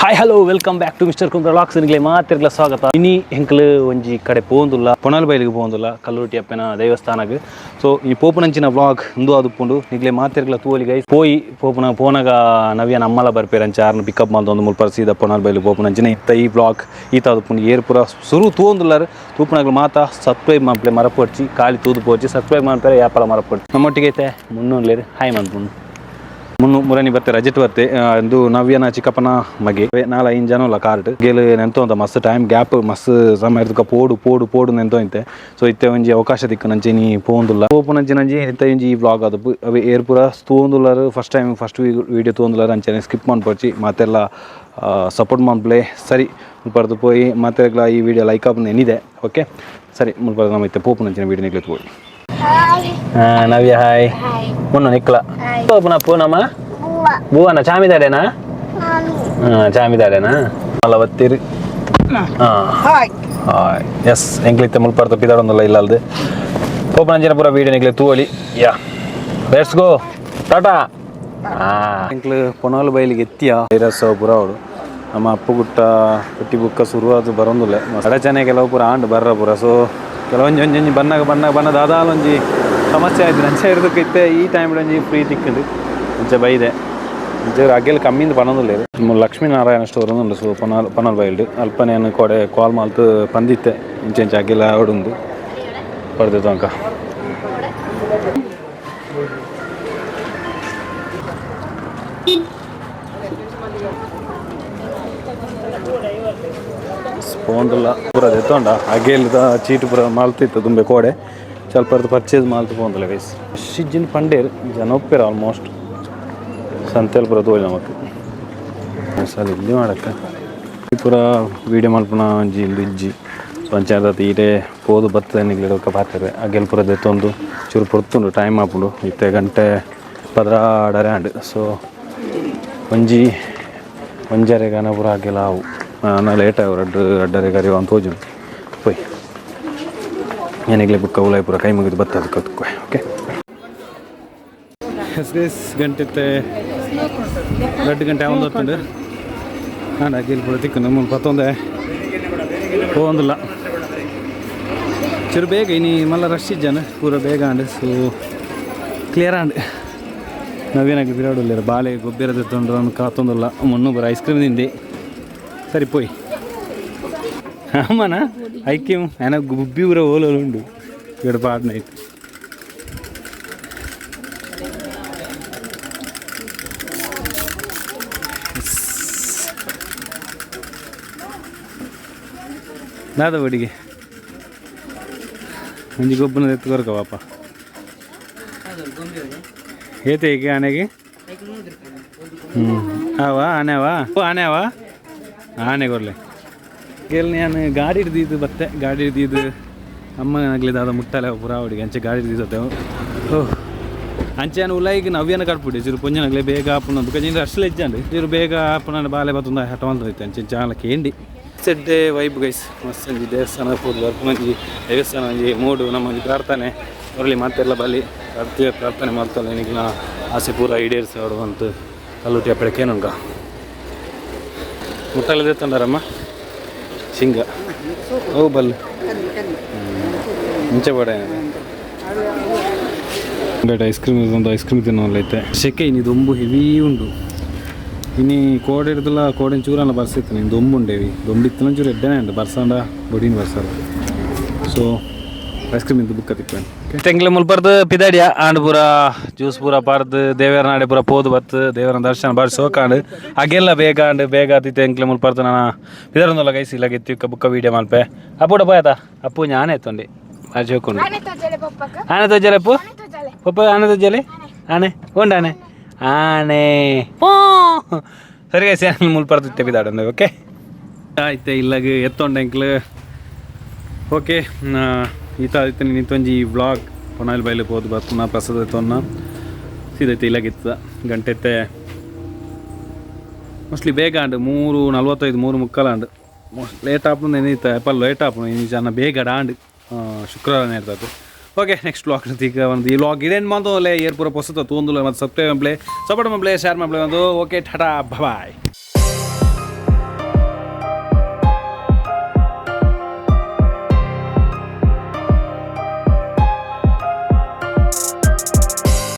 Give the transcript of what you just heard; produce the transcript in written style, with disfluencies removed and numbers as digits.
Hi hello welcome back to mister Kundra vlogs. ನಿಗಲೆ ಮಾತಿರ್ಲ ಸ್ವಾಗತ. ಇನಿ ಎಂಕ್ಲು ಒಂಜಿ ಕಡೆ ಪೋಂದುಲ್ಲ, ಪೊಣಲ್ ಬೈಲಿಗೆ ಪೋಂದುಲ್ಲ, ಕಲ್ಲುರ್ಟಿ ಅಪ್ಪೆನ ದೇವಸ್ಥಾನಗ್. ಸೊ ಈ ಪೋಪುನಂಚಿನ ವ್ಲಾಗ್ ಉಂದು ಆದುಪ್ಪುಂಡು. ನಿಗ್ಲೆ ಮಾತಿರ್ಲ ತೂವಲಿ ಗೈಸ್. ಪೋಯಿ ಪೋಪುನ ಪೋನಗ ನವ್ಯ ನಮ್ಮಲ ಬರ್ಪೇರಂಚ ಆರ್ನ ಪಿಕಪ್ ಮಂತೊಂದು ಮುಲ್ಪ ಸೀದ ಪೊಣಲ್ ಬೈಲು ಪೋಪುನಂಚಿನ ಇತ್ತ ಈ ವ್ಲಾಗ್ ಈತ ಆದುಪ್ಪುಂಡು. ಏರ್ ಪೂರ ಸುರು ತೂವೊಂದುಲ್ಲಾರ್ ತೂಪುನಗ್ಲು ಮಾತ ಸಬ್ಸ್ಕ್ರೈಬ್ ಮನ್ಪಲೆ ಮರಪೊಡ್ಚಿ, ಖಾಲಿ ತೂದು ಪೋಚಿ ಸಬ್ಸ್ಕ್ರೈಬ್ ಮನ್ಪರೆ ಯಾಪಲ ಮರಪೊಡ್ಚಿ. ನಮ್ಮೊಟ್ಟಿಗೆ ಐತೆ ಮುನ್ನೂರ್ಲೇರು ಹಾಯ್ ಮನ್ಪುಂಡು. ಮುನ್ನು ಮುರನಿ ಬರ್ತೆ ರಜೆಟ್ ಬರ್ತೆ ಇಂದು ನವ್ಯನ ಚಿಕ್ಕಪ್ಪನ ಮಗೆ ನಾಲ್ ಐನ್ ಜನ ಉಲ್ಲ ಕಾರ್ಡ್ ಗೇಲು ನೆಂತೊಂತ ಮಸ್ತ್ ಟೈಮ್ ಗ್ಯಾಪ್ ಮಸ್ತ್ ಸಮಯ ಇರ್ತಕ ಪೋಡು ಪೋಡು ಪೋಡು ನೆಂತೊಂತೆ. ಸೊ ಇತ್ತೆ ಒಂಜಿ ಅವಕಾಶ ದಿಕ್ಕು ನಂಚೆ ನೀ ಪೋಂದುಲ್ಲ ಪೋಪುನಂಚೆ ನಂಜಿ ಇತ್ತೆ ಒಂಜಿ ಈ ವ್ಲಾಗ್ ಅದು ಅವೆ ಏರ್ ಪೂರ ತೂವೊಂದುಲ್ಲಾರ್. ಫಸ್ಟ್ ಟೈಮ್ ಫಸ್ಟ್ ವೀಡಿಯೋ ತೂವೊಂದುಲ್ಲಾರ್ ಅಂಚನೆ ಸ್ಕಿಪ್ ಮನ್ಪೊಡ್ಚಿ, ಮಾತೆಲ್ಲ ಸಪೋರ್ಟ್ ಮನ್ಪುಲೆ. ಸರಿ, ಮುಲ್ಪರ್ದು ಪೋಯಿ ಮಾತೆರ್ಗ್ಲ ಈ ವಿಡಿಯೋ ಲೈಕ್ ಆಪುನ ಎನಿದೆ. ಓಕೆ, ಸರಿ, ಮುಲ್ಪರ್ದು ನಮ್ಮ ಇತ್ತೆ ಪೋಪುನಂಚಿನ ವಿಡಿಯೋ ನಿಕ್ಲೆ ತೂವೊಲಿ. ನವ್ಯ ಹಾಯ್. ಮುನ್ನು ನಿಕ್ಲ ಪೋಪುನ ಪೂನಮ್ಮ ಬೂವನ ಚಾಮಿದಾಡೇನಾ? ಚಾಮಿದಾಡೇನಾ ಮಲ್ಲ ಬತ್ತೀರಿ. ಹಾಯ್. ಹಾಯ್. ಎಸ್, ಎಂಕ್ಲಿತ್ತೆ ಮುಲ್ಪರ್ತ ಪಿದಾಡೊಂದುಲ್ಲ ಇಲ್ಲ ಅಲ್ದು ಪೋಪನಂಚಿನ ಪೂರ ವೀಡಿಯೋ ನಿಕ್ಲೆ ತೂವಲಿ. ಯಾ, let's go, Tata. ಎಂಕ್ಲು ಪೊನಾಲು ಬೈಲಿಗೆ ಎತ್ತಿಯ ಐರಸ್ ಪೂರ ಅವಳು. ನಮ್ಮ ಅಪ್ಪು ಗುಟ್ಟ ಪುಟ್ಟಿ ಬುಕ್ಕ ಶುರುವಾದ ಬರೋಂದುಲ್ಲೆ ಅಡಚಣೆ ಕೆಲವು ಪೂರ ಆಂಡ್ ಬರ್ರ ಪೂರ. ಸೊ ಕೆಲವೊಂಜಿ ಒಂಜಿ ಬನ್ನಾಗ ಬನ್ನಾಗ ಬನ್ನ ದಾದಾಲ ಒಂಜಿ ಸಮಸ್ಯೆ ಆಯ್ತು. ನಂಚೆ ಇರೋದಕ್ಕೆ ಇತ್ತೆ ಈ ಟೈಮ್ ಒಂಜಿ ಫ್ರೀ ತಿಕ್ಕಂಡು ಅಂಚೆ ಬೈದೆ. ಅಂಚೆ ಅಗೆಲ್ ಕಮ್ಮಿಂದ ಪನೊಂದುಲ್ಲೆರ್. ಲಕ್ಷ್ಮೀನಾರಾಯಣ ಸ್ಟೋರ್ ಉಂಡು. ಸೊ ಪೊನಾಲ್ ಪನಲ್ ಬೈಲ್ಡ್ ಅಲ್ಪನೇನು ಕೊಡೆ ಕಾಲ್ ಮಲ್ತ್ ಪಂದಿತ್ತೆ ಇಂಚೆ ಇಂಚೆ ಅಗೆಲ ಆವಡುಂದು ಪಡ್ದೆ ತನಕ. ಪೋಂಡುಲ್ಲ ಪೂರ ದೆತ್ತೊಂಡ ಅಗೇಲ್ದ ಚೀಟು ಪೂರ ಮಲ್ತಿತ್ತು ತುಂಬೆ ಕೋಡೆ ಸ್ವಲ್ಪ ಪರ್ಚೇಸ್ ಮಾಲ್ತು ಪೋಂದಲ್ಲ ಗೈಸ್. ಶಿಜ್ಜಿನ ಪಂಡೇರ್ ಜನ ಒಪ್ಪೇರು ಆಲ್ಮೋಸ್ಟ್. ಸಂತೆಲ್ ಪೂರ ತೋಜಿ ನಮಕ್ ಸಲ ಇಲ್ಲಿ ಮಾಡಕ್ಕ ಪೂರ ವೀಡಿಯೋ ಮಲ್ಪುನ ಒಂಜಿ ಇಂದು ಇಜ್ಜಿ. ಸೊ ಅಂಚೆ ಈಟೆ ಪೋದು ಬತ್ತದ ನಿಗ್ಲೆ ಪಾತೆರೆ. ಅಗೆಲ್ ಪೂರ ದೆತ್ತೊಂದು ಚೂರು ಪೊರ್ತುಂಡು ಟೈಮ್ ಆಪುಂಡು. ಇತ್ತೆ ಗಂಟೆ 12:30 ಆಂಡ್. ಸೊ ಒಂಜಿ ಒಂಜರೆ ಗನ ಪೂರ ಅಗೆಲ ಆವು. ನಾ ಲೇಟ್ ಆವು ರಡ್ಡ್ ರಡ್ಡರೆ ಕರಿ ಅಂತ ತೋಜುಂಡು. ಪೋಯ್ ಏನಿಗ್ಲೆ ಬುಕ್ಕ ಉಲಾಯಿ ಪೂರ ಕೈ ಮುಗಿದು ಬತ್ತದ ಕತ್ಕೊ. ಓಕೆ ಎಸ್ ಗೈಸ್, ಗಂಟೆ 2 ಗಂಟೆ ಒಂದು ಹೊತ್ತುಂಡು. ಹಾಂ, ಅಗಿಲ್ ಪೂರ ತಿಕ್ಕು ನಮ್ಮ ಪತ್ತೊಂದೆ ಪೋಂದಿಲ್ಲ. ಚೂರು ಬೇಗ ಇನಿ ಮಲ್ಲ ರಶ್ ಇಜ್ಜಾನ ಪೂರ ಬೇಗ ಆಂಡ್. ಸೊ ಕ್ಲಿಯರ್ ಆಂಡ್. ನವೀನಾಗಿ ಬಿರಾಡುಲ್ಲೇರು ಬಾಳೆ ಗೊಬ್ಬರ ತೊಂಡ್ರೆ ಒಂದು ಕಾತೊಂದುಲ್ಲ. ಮುನ್ನೂರು ಬರ ಐಸ್ ಕ್ರೀಮ್ ತಿಂದಿ. ಸರಿ ಪೋಯ್ ಅಮ್ಮನ ಐಕ್ಯಂ ಆನ ಗುಬ್ಬಿ ಊರ ಓಲೋಲು ಉಂಡು ఇక్కడ ಪಾಡ್ನೈತು. ದಾದ ಬಡಿಗೆ ಒಂಜಿ ಗೊಬ್ಬನ ಎತ್ತು ಕೊರಕ ಪಾಪ ಏತೆ ಈಗ ಆನೆಗೆ. ಹ್ಞೂ ಆವಾ ಆನೆವಾ ಆನೆವಾ ಆನೆ ಕೊರ್ಲೆ ಕೇಳಿ. ನಾನು ಗಾಡಿ ಹಿಡ್ದಿದ್ದು ಬತ್ತೆ ಗಾಡಿ ಹಿಡ್ದಿದ್ದು ಅಮ್ಮನಾಗ್ಲಿ ದಾದ ಮುಟ್ಟಲೆ ಪೂರ ಅವಡಿಗೆ ಅಂಚೆ ಗಾಡಿ ಹಿಡ್ದಿದ್ದು. ಓಹ್ ಅಂಚೆ ನಾನು ಉಲಾಯಿಗೆ ನವ್ಯನ ಕಟ್ಬಿಡಿ ಚಿರು ಪೊಂಜನಾಗ್ಲೆ ಬೇಗ ಆಪುನ ಬುಕ್ಕ ಜಿಂದ ಅಷ್ಟು ಇಜ್ಜಂಡು ಚಿರು ಬೇಗ ಆಪುನ ಬಾಲೆ ಬತ್ತುಂದ ಹಠ ಐತೆ ಅಂಚೆ ಚಾಲ ಕೇಂಡಿ ಸೆಡ್ಡೆ ವೈಬ್ ಗೈಸ್. ಮಸ್ತ್ ಒಂಜಿ ದೇವಸ್ಥಾನ ಪೂರ್ದು ಬರ್ಪುನಂಜಿ ದೇವಸ್ಥಾನ ಒಂಜಿ ಮೂಡು ನಮ್ಮ ಒಂಜಿ ಪ್ರಾರ್ಥನೆ ಬರಲಿ ಮಾತೆಲ್ಲ ಬಲಿ ಪ್ರಾರ್ಥನೆ ಪ್ರಾರ್ಥನೆ ಮಾಡ್ತಲ್ಲ. ನಿಗ್ಲ ಆಸೆ ಪೂರ ಈಡೇರಿಸೋಡು ಅಂತ ಕಲ್ಲುಟಿ ಅಪ್ಪಡೆ ಕೇನುಂಗ ಮುಟ್ಟಲೆ ತಂದಾರಮ್ಮ ಶಿಂಗ ಓ ಬಲ್ ಮುಂಚೆ ಬೇಡ. ಐಸ್ ಕ್ರೀಮ್ ಒಂದು ಐಸ್ ಕ್ರೀಮ್ ತಿನ್ನೋಲ್ಲೈತೆ. ಸೆಕೆ ಇನಿ ದೊಂಬು ಹೆವಿ ಉಂಡು. ಇನಿ ಕೋಡೆ ಇಡ್ದಲ್ಲ ಕೋಡೆನ್ ಚೂರಲ್ಲ ಬರ್ಸಿತ್ತು. ನೀನು ದೊಂಬು ಉಂಡೇವಿ ದೊಂಬಿತ್ತು ಚೂರು ಎಡ್ಡೆನೇ ಉಂಡು ಬರ್ಸಂಡ ಬೊಡಿನ ಬರ್ಸಾರ. ಸೊ ಐಸ್ ಕ್ರೀಮ್ ಇಂದು ಬುಕ್ಕ ತಿಕ್ವೇನು ತೆಂಗ್ಲೆ ಮುಲ್ಪರ್ದು ಪಿದಾಡಿಯ ಆಂಡ್ ಪೂರ ಜ್ಯೂಸ್ ಪೂರ ಪಾರ್ದು ದೇವರ ನಾಡೆ ಪೂರ ಪೋದು ಬತ್ತು ದೇವರ ದರ್ಶನ ಬಾರಿ ಸೋಕಾಂಡ್. ಅಗೆಲ್ಲ ಬೇಗ ಆಂಡ್ ಬೇಗ ಆತಿತ್ತೆ. ಎಂಕ್ಲೆ ಮುಲ್ಪರ್ದು ನಾನು ಪಿದಾಡೊಂದುಲ್ಲ ಗೈಸ್. ಇಲ್ಲ ಗೆತ್ತಿ ಬುಕ್ಕ ವೀಡಿಯೋ ಮಲ್ಪೆ. ಅಪ್ಪುಡ ಪೋಯತ ಅಪ್ಪು ഞാನೇ ಎತ್ತೊಂಡಿ ಬಾರಿ ಜೋಕೊಂಡು. ಆನೆ ತೋಜಲೆ ಪಪ್ಪಕ್ಕ. ಆನೆ ತೋಜಲೆ ಅಪ್ಪು. ಆನೆ ತೋಜಲೆ. ಪಪ್ಪ ಆನೆ ತೋಜಲೆ ಆನೆ ಉಂಡು ಆನೆ ಆನೆ. ಓ ಸರಿ ಗೈಸ್, ಮುಲ್ಪರ್ದು ಇತ್ತೆ ಪಿದಾಡೊಂದು. ಓಕೆ ಆಯ್ತು, ಇಲ್ಲಾಗ ಎತ್ತೊಂಡ ಎಂಕ್ಲು. ಓಕೆ, ಈತ ಆಯ್ತು ನಿಂತೊಂಜಿ ವ್ಲಾಗ್. ಪೊನಾಲ್ ಬೈಲು ಪೋದು ಬತ್ತುನ ಪ್ರಸಾದ ತೊನ್ನ ಸೀದೈತೆ ಇಲ್ಲಾಗಿತ್ತದ. ಗಂಟೆತ್ತೆ ಮೋಸ್ಟ್ಲಿ ಬೇಗ ಆಂಡ್ 3:45 3:45 ಆಂಡ್. ಮೋಸ್ಟ್ ಲೇಟ್ ಆಪುಂಡು ನೆನೀತ ಏಪಲ್ ಲೇಟ್ ಆಪುಂಡು. ಇನಿ ಜನ ಬೇಗ ಆಂಡ್ ಶುಕ್ರವಾರ ಇರ್ತದೆ. ಓಕೆ, ನೆಕ್ಸ್ಟ್ ವ್ಲಾಗ್ ಈಗ ಒಂದು ಈ ವ್ಲಾಗ್ ಇದೇನು ಮಂದೋಲೆ ಏರ್ ಪೂರ ಪೊಸತ ತೂಂದುಲೆ ಮತ್ತು ಸಬ್ಸ್ಕ್ರೈಬ್ ಮಲ್ಪಲೆ, ಸಪೋರ್ಟ್ ಮಲ್ಪಲೆ, ಶೇರ್ ಮಲ್ಪಲೆ ಒಂದು. Okay, tata, bye.